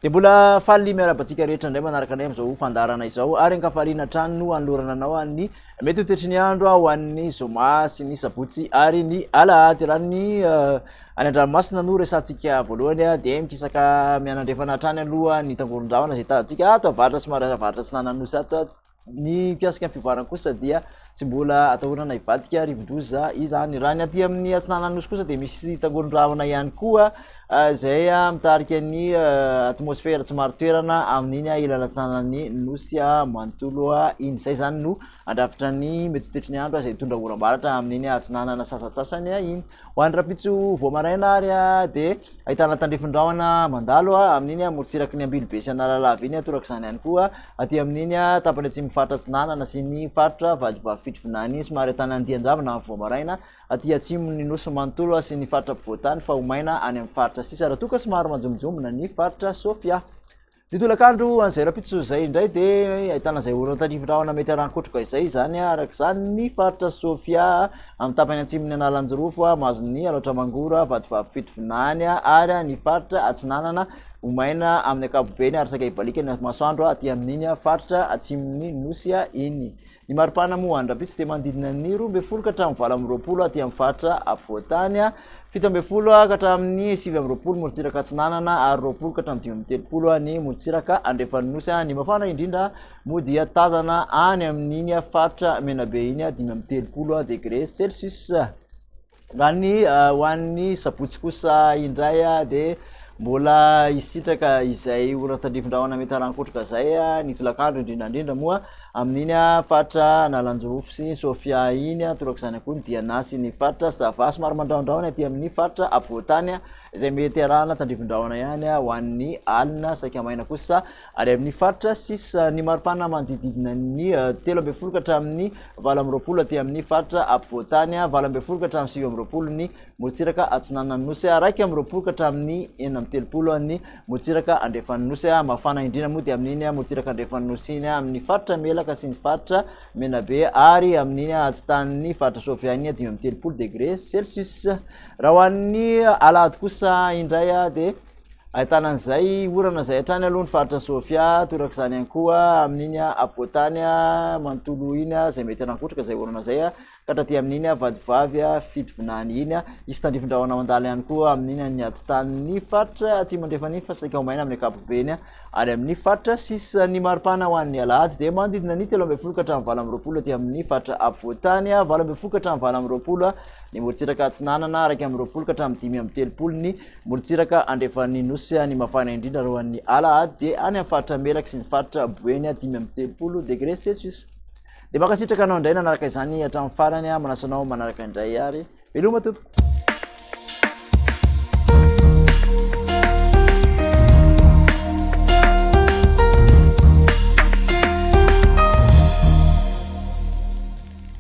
Dia mbola faly miarahaba antsika rehetra indray manaraka anay amin'izao fandaharana izao ary ankafaliana hatrany no anolorana anao ny mety ho toetry ny andro ho an'ny zoma sy ny sabotsy ary ny alahady. Raha ny any an-dranomasina no resahantsika voalohany dia mikisaka mianandrefana hatrany aloha ny tangoron-drahona izay tazantsika ato avaratra somary avaratra atsinanan'ny nosy ato. Ny mikasika ny fivoarany kosa dia tsy mbola atahorana hivadika rivodoza izany. Raha ny aty amin'ny atsinanan'ny nosy kosa dia misy tangoron-drahona ihany koa izay mitarika ny atmosfera tsy marin-toerana amin'iny ilany atsinanan'ny nosy manontolo iny. Izay izany no handrafitra ny mety ho toetry ny andro izay hitondra oram-baratra amin'iny atsinanana sasantsasany iny. Ho an'ny rahampitso vao maraina ary dia ahitana tandrifin-drahona mandalo amin'iny morontsiraky ny Ambilobe sy Analalava iny, torak'izany ihany koa aty amin'iny tapany atsimon'ny faritra Atsinanana sy ny faritra Vatovavy Fitovinany iny, somary ahitana andian-javona vao maraina aty atsimon'ny nosy manontolo sy ny faritra ampovoan-tany fa ho maina any amin'ny faritra sisa raha toa ka somary manjombonjombona ny faritra Sofia. Ny tolakandro an'izay rahampitso izay indray dia ahitana izay orana tandrifin-drahona mety haran-kotroka izay izany araka izany ny faritra Sofia amin'ny tapany atsimon'ny Analanjirofo mahazo ny Alaotra Mangoro Vatovavy Fitovinany ary ny faritra Atsinanana ho maina amin'ny ankapobeny ary saika hibaliaka ny masoandro aty amin'iny faritra atsimon'ny Nosy iny. Ny maripana moa any rahampitso dia manodidina ny 12 ka hatramin'ny 28 aty amin'ny faritra afovoan-tany, 17 ka hatramin'ny 29 morontsiraka atsinanana ary 20 ka hatramin'ny 35 ny morontsiraka andrefan'ny nosy. Ny mafana indrindra moa dia tazana any amin'iny faritra Menabe iny, 35 degré celsius. Raha ny ho an'ny sabotsy kosa indray dia mbola hisitraka izay ora tandrifin-drahona mety haran-kotroka izay ny tolakandro indrindra indrindra moa amin'iny faritra Analanjirofo sy Sofia iny, torak'izany koa ny Diana sy ny faritra Sava. Somary mandrahondrahona aty amin'ny faritra afovoan-tany izay mety arahana tandrifin-drahona ihany ho an'ny alina, saika maina kosa ary amin'ny faritra sisa. Ny maripana manodididina ny 13 ka hatramin'ny 28 aty amin'ny faritra afovoan-tany, 18 ka hatramin'ny 29 ny morontsiraka atsinanan'ny nosy, 21 ka hatramin'ny 36 ny morontsiraka andrefan'ny nosy. Mafana indrindra moa dia amin'iny morontsiraka andrefan'ny nosy iny, amin'ny faritra Melaka sy ny faritra Menabe ary amin'iny atitanin'ny faritra Sofia iny, 35 degré celsius. Raha ho an'ny alahady kosa indray dia ahitana an'izay orana izay hatrany aloha ny faritra Sofia, torak'izany ihany koa amin'iny afovoan-tany manontolo iny izay mety hanankotrika izay orana izay ka hatraty amin'iny Vatovavy Fitovinany iny. Hisy tandrifin-drahona mandalo ihany koa amin'iny ny atitan'ny faritra Atsimo Andrefana iny fa saika ho maina amin'ny ankapobeny ary amin'ny faritra sisa. Ny maripana ho an'ny alahady dia manodidina ny 13 ka hatramin'ny 28 aty amin'ny faritra afovoan-tany, 18 ka hatramin'ny 28 ny morontsiraka atsinanana, 21 ka hatramin'ny 35 ny Morontsiraka andrefan'ny Nosy ny mafana indrindra raha ho an'ny alahady dia any amin'ny faritra Melaky sy ny faritra Boeny 35 degré celsius. Dia mankasitraka anao indray nanaraka izany hatramin'ny farany, manasa anao manaraka indray ary veloma tompoko.